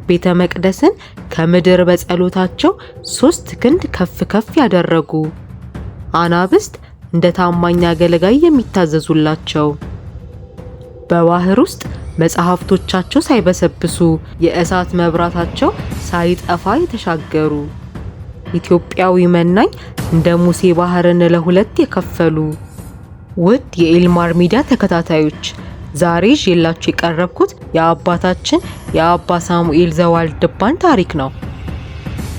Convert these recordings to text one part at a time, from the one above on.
ቤተ መቅደስን ከምድር በጸሎታቸው 3 ክንድ ከፍ ከፍ ያደረጉ፣ አናብስት እንደ ታማኝ አገልጋይ የሚታዘዙላቸው፣ በባህር ውስጥ መጽሐፍቶቻቸው ሳይበሰብሱ የእሳት መብራታቸው ሳይጠፋ የተሻገሩ፣ ኢትዮጵያዊ መናኝ እንደ ሙሴ ባህርን ለሁለት የከፈሉ። ውድ የኤልማር ሚዲያ ተከታታዮች፣ ዛሬ ይዤላችሁ የቀረብኩት የአባታችን የአባ ሳሙኤል ዘዋልድባን ታሪክ ነው።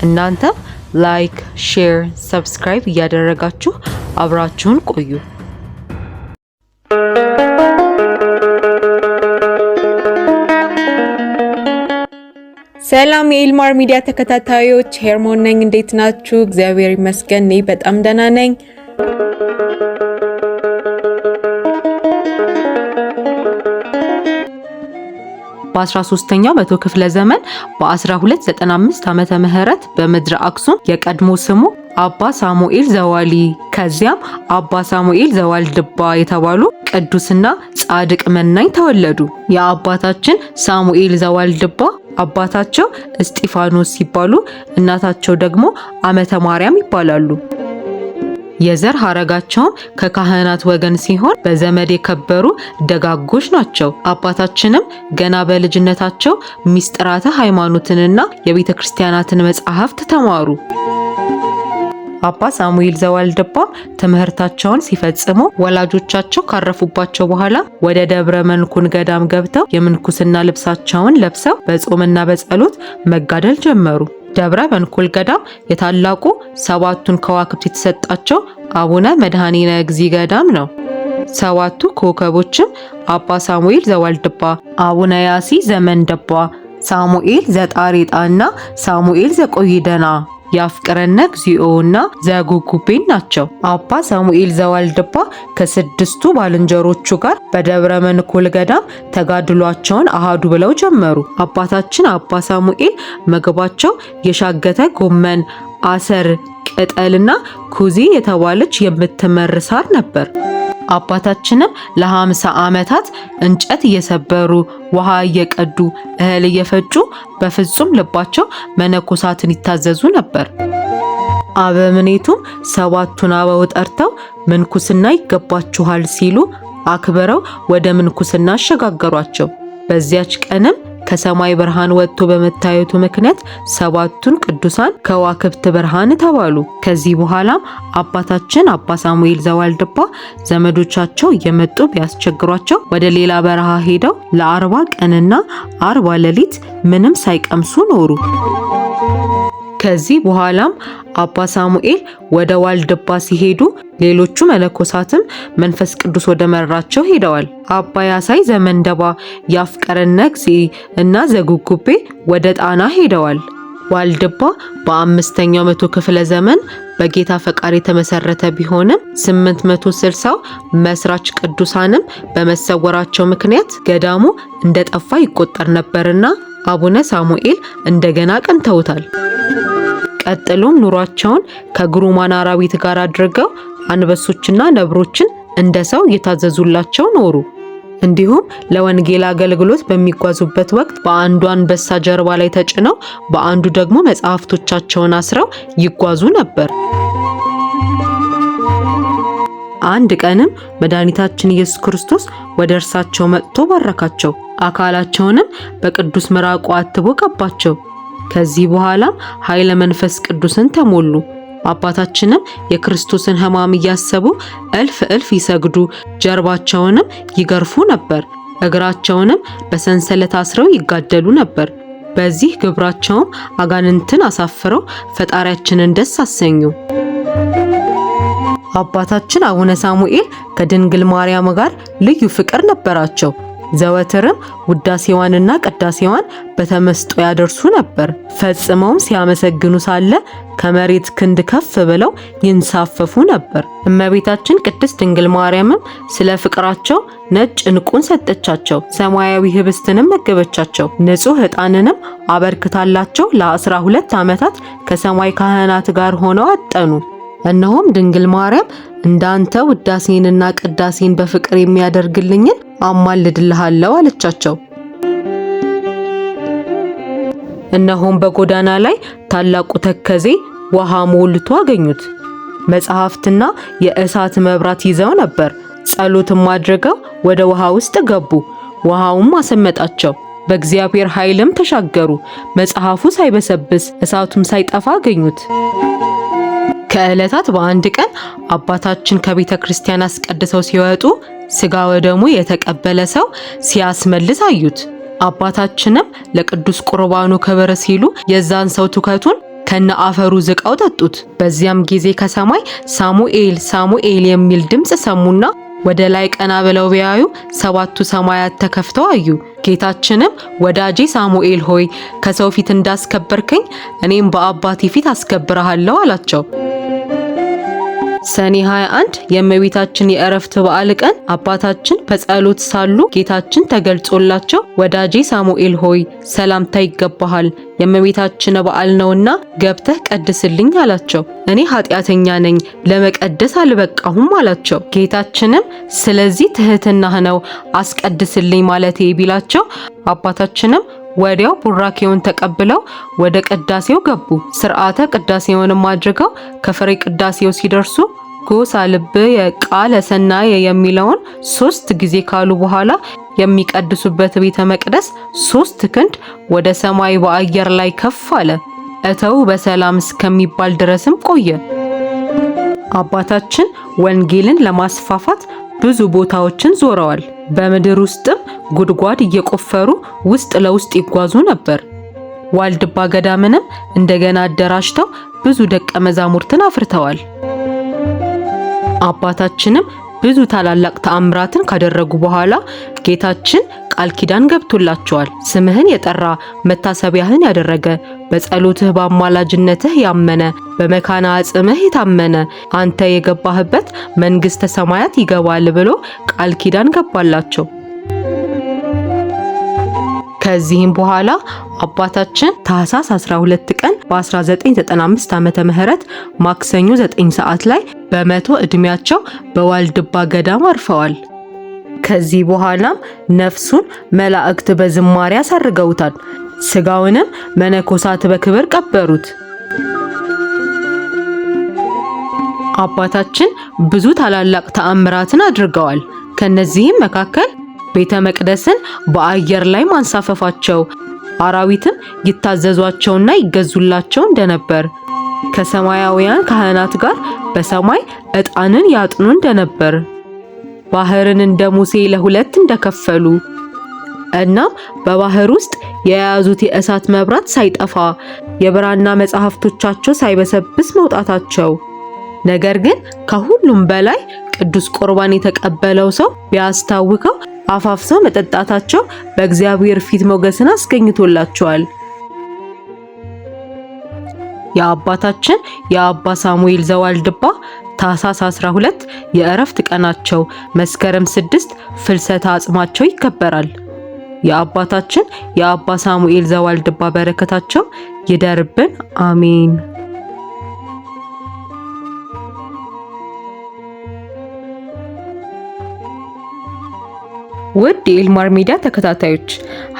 እናንተም like፣ share፣ subscribe እያደረጋችሁ አብራችሁን ቆዩ። ሰላም የኤልማር ሚዲያ ተከታታዮች፣ ሄርሞን ነኝ። እንዴት ናችሁ? እግዚአብሔር ይመስገን እኔ በጣም ደህና ነኝ። በ13ኛው መቶ ክፍለ ዘመን በ1295 ዓመተ ምህረት በምድረ አክሱም የቀድሞ ስሙ አባ ሳሙኤል ዘዋሊ ከዚያም አባ ሳሙኤል ዘዋልድባ የተባሉ ቅዱስና ጻድቅ መናኝ ተወለዱ። የአባታችን ሳሙኤል ዘዋልድባ አባታቸው እስጢፋኖስ ሲባሉ እናታቸው ደግሞ አመተ ማርያም ይባላሉ። የዘር ሐረጋቸውም ከካህናት ወገን ሲሆን በዘመድ የከበሩ ደጋጎች ናቸው። አባታችንም ገና በልጅነታቸው ሚስጥራተ ሃይማኖትንና የቤተ ክርስቲያናትን መጻሕፍት ተማሩ። አባ ሳሙኤል ዘዋልድባ ትምህርታቸውን ሲፈጽሙ ወላጆቻቸው ካረፉባቸው በኋላ ወደ ደብረ መንኩን ገዳም ገብተው የምንኩስና ልብሳቸውን ለብሰው በጾምና በጸሎት መጋደል ጀመሩ። ደብረ መንኩል ገዳም የታላቁ ሰባቱን ከዋክብት የተሰጣቸው አቡነ መድኃኒነ እግዚእ ገዳም ነው። ሰባቱ ኮከቦችም አባ ሳሙኤል ዘዋልድባ፣ አቡነ ያሲ ዘመንደባ፣ ሳሙኤል ዘጣሬጣና ሳሙኤል ዘቆይደና፣ ያፍቅረነ እግዚኦና ዘጉጉቤን ናቸው። አባ ሳሙኤል ዘዋልድባ ከስድስቱ ባልንጀሮቹ ጋር በደብረ መንኩል ገዳም ተጋድሏቸውን አሃዱ ብለው ጀመሩ። አባታችን አባ ሳሙኤል ምግባቸው የሻገተ ጎመን፣ አሰር ቅጠልና ኩዚ የተባለች የምትመር ሳር ነበር። አባታችንም ለ50 ዓመታት እንጨት እየሰበሩ፣ ውሃ እየቀዱ፣ እህል እየፈጩ በፍጹም ልባቸው መነኮሳትን ይታዘዙ ነበር። አበምኔቱም ሰባቱን አበው ጠርተው ምንኩስና ይገባችኋል ሲሉ አክብረው ወደ ምንኩስና አሸጋገሯቸው። በዚያች ቀንም ከሰማይ ብርሃን ወጥቶ በመታየቱ ምክንያት ሰባቱን ቅዱሳን ከዋክብት ብርሃን ተባሉ። ከዚህ በኋላም አባታችን አባ ሳሙኤል ዘዋልድባ ዘመዶቻቸው እየመጡ ቢያስቸግሯቸው ወደ ሌላ በረሃ ሄደው ለ40 ቀንና 40 ሌሊት ምንም ሳይቀምሱ ኖሩ። ከዚህ በኋላም አባ ሳሙኤል ወደ ዋልድባ ሲሄዱ ሌሎቹ መነኮሳትም መንፈስ ቅዱስ ወደ መራቸው ሄደዋል። አባ ያሳይ ዘመንደባ፣ ያፍቀረነ እግዚእ እና ዘጉጉቤ ወደ ጣና ሄደዋል። ዋልድባ በአምስተኛው መቶ ክፍለ ዘመን በጌታ ፈቃድ የተመሰረተ ቢሆንም 860 መስራች ቅዱሳንም በመሰወራቸው ምክንያት ገዳሙ እንደጠፋ ይቆጠር ነበርና አቡነ ሳሙኤል እንደገና ቀንተውታል። ቀጥሎም ኑሯቸውን ከግሩማን አራዊት ጋር አድርገው አንበሶችና ነብሮችን እንደ ሰው እየታዘዙላቸው ኖሩ። እንዲሁም ለወንጌል አገልግሎት በሚጓዙበት ወቅት በአንዱ አንበሳ ጀርባ ላይ ተጭነው በአንዱ ደግሞ መጽሐፍቶቻቸውን አስረው ይጓዙ ነበር። አንድ ቀንም መድኃኒታችን ኢየሱስ ክርስቶስ ወደ እርሳቸው መጥቶ ባረካቸው። አካላቸውንም በቅዱስ ምራቁ አትቦ ቀባቸው። ከዚህ በኋላም ኃይለ መንፈስ ቅዱስን ተሞሉ። አባታችንም የክርስቶስን ሕማም እያሰቡ እልፍ እልፍ ይሰግዱ፣ ጀርባቸውንም ይገርፉ ነበር። እግራቸውንም በሰንሰለት አስረው ይጋደሉ ነበር። በዚህ ግብራቸውም አጋንንትን አሳፍረው ፈጣሪያችንን ደስ አሰኙ። አባታችን አቡነ ሳሙኤል ከድንግል ማርያም ጋር ልዩ ፍቅር ነበራቸው። ዘወትርም ውዳሴዋንና ቅዳሴዋን በተመስጦ ያደርሱ ነበር። ፈጽመውም ሲያመሰግኑ ሳለ ከመሬት ክንድ ከፍ ብለው ይንሳፈፉ ነበር። እመቤታችን ቅድስት ድንግል ማርያምም ስለ ፍቅራቸው ነጭ ዕንቁን ሰጠቻቸው፣ ሰማያዊ ህብስትንም መገበቻቸው፣ ንጹሕ ዕጣንንም አበርክታላቸው። ለ12 ዓመታት ከሰማይ ካህናት ጋር ሆነው አጠኑ። እነሆም ድንግል ማርያም እንዳንተ ውዳሴንና ቅዳሴን በፍቅር የሚያደርግልኝን አማልድልሃለሁ አለቻቸው። እነሆም በጎዳና ላይ ታላቁ ተከዜ ውሃ ሞልቶ አገኙት። መጽሐፍትና የእሳት መብራት ይዘው ነበር። ጸሎትም አድርገው ወደ ውሃ ውስጥ ገቡ። ውሃውም አሰመጣቸው። በእግዚአብሔር ኃይልም ተሻገሩ። መጽሐፉ ሳይበሰብስ እሳቱም ሳይጠፋ አገኙት። ከዕለታት በአንድ ቀን አባታችን ከቤተ ክርስቲያን አስቀድሰው ሲወጡ ሥጋ ወደሙ የተቀበለ ሰው ሲያስመልስ አዩት። አባታችንም ለቅዱስ ቁርባኑ ክብር ሲሉ የዛን ሰው ትውከቱን ከነ አፈሩ ዝቀው ጠጡት። በዚያም ጊዜ ከሰማይ ሳሙኤል ሳሙኤል የሚል ድምፅ ሰሙና ወደ ላይ ቀና ብለው ቢያዩ ሰባቱ ሰማያት ተከፍተው አዩ። ጌታችንም ወዳጄ ሳሙኤል ሆይ ከሰው ፊት እንዳስከበርከኝ እኔም በአባቴ ፊት አስከብረሃለሁ አላቸው። ሰኔ 21 የእመቤታችን የእረፍት በዓል ቀን አባታችን በጸሎት ሳሉ ጌታችን ተገልጾላቸው ወዳጄ ሳሙኤል ሆይ ሰላምታ ይገባሃል፣ የእመቤታችን በዓል ነውና ገብተህ ቀድስልኝ አላቸው። እኔ ኃጢአተኛ ነኝ ለመቀደስ አልበቃሁም አላቸው። ጌታችንም ስለዚህ ትህትናህ ነው አስቀድስልኝ ማለቴ ቢላቸው አባታችንም ወዲያው ቡራኬውን ተቀብለው ወደ ቅዳሴው ገቡ። ስርዓተ ቅዳሴውንም አድርገው ከፍሬ ቅዳሴው ሲደርሱ ጎሳ ልብየ ቃለ ሰናየ የሚለውን 3 ጊዜ ካሉ በኋላ የሚቀድሱበት ቤተ መቅደስ 3 ክንድ ወደ ሰማይ በአየር ላይ ከፍ አለ። እተው በሰላም እስከሚባል ድረስም ቆየ። አባታችን ወንጌልን ለማስፋፋት ብዙ ቦታዎችን ዞረዋል። በምድር ውስጥም ጉድጓድ እየቆፈሩ ውስጥ ለውስጥ ይጓዙ ነበር። ዋልድባ ገዳምንም እንደገና አደራጅተው ብዙ ደቀ መዛሙርትን አፍርተዋል። አባታችንም ብዙ ታላላቅ ተአምራትን ካደረጉ በኋላ ጌታችን ቃል ኪዳን ገብቶላቸዋል። ስምህን የጠራ መታሰቢያህን ያደረገ በጸሎትህ በአማላጅነትህ ያመነ በመካነ አጽምህ የታመነ አንተ የገባህበት መንግሥተ ሰማያት ይገባል ብሎ ቃል ኪዳን ገባላቸው። ከዚህም በኋላ አባታችን ታህሳስ 12 ቀን በ1995 ዓመተ ምህረት ማክሰኞ 9 ሰዓት ላይ በ100 ዕድሜያቸው በዋልድባ ገዳም አርፈዋል። ከዚህ በኋላም ነፍሱን መላእክት በዝማሬ አሳርገውታል። ስጋውንም መነኮሳት በክብር ቀበሩት። አባታችን ብዙ ታላላቅ ተአምራትን አድርገዋል። ከነዚህም መካከል ቤተ መቅደስን በአየር ላይ ማንሳፈፋቸው፣ አራዊትም ይታዘዟቸውና ይገዙላቸው እንደነበር፣ ከሰማያውያን ካህናት ጋር በሰማይ ዕጣንን ያጥኑ እንደነበር፣ ባህርን እንደ ሙሴ ለሁለት እንደከፈሉ፣ እናም በባህር ውስጥ የያዙት የእሳት መብራት ሳይጠፋ የብራና መጽሐፍቶቻቸው ሳይበሰብስ መውጣታቸው፣ ነገር ግን ከሁሉም በላይ ቅዱስ ቁርባን የተቀበለው ሰው ቢያስታውከው አፋፍሰው መጠጣታቸው በእግዚአብሔር ፊት ሞገስን አስገኝቶላቸዋል። የአባታችን የአባ ሳሙኤል ዘዋልድባ ታኅሳስ 12 የእረፍት ቀናቸው፣ መስከረም 6 ፍልሰተ አጽማቸው ይከበራል። የአባታችን የአባ ሳሙኤል ዘዋልድባ በረከታቸው ይደርብን፣ አሜን። ውድ የኤልማር ሚዲያ ተከታታዮች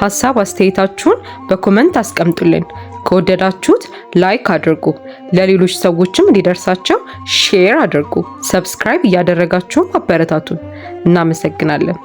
ሀሳብ አስተያየታችሁን በ comment አስቀምጡልን። ከወደዳችሁት like አድርጉ፣ ለሌሎች ሰዎችም እንዲደርሳቸው share አድርጉ። Subscribe እያደረጋችሁም አበረታቱን። እናመሰግናለን።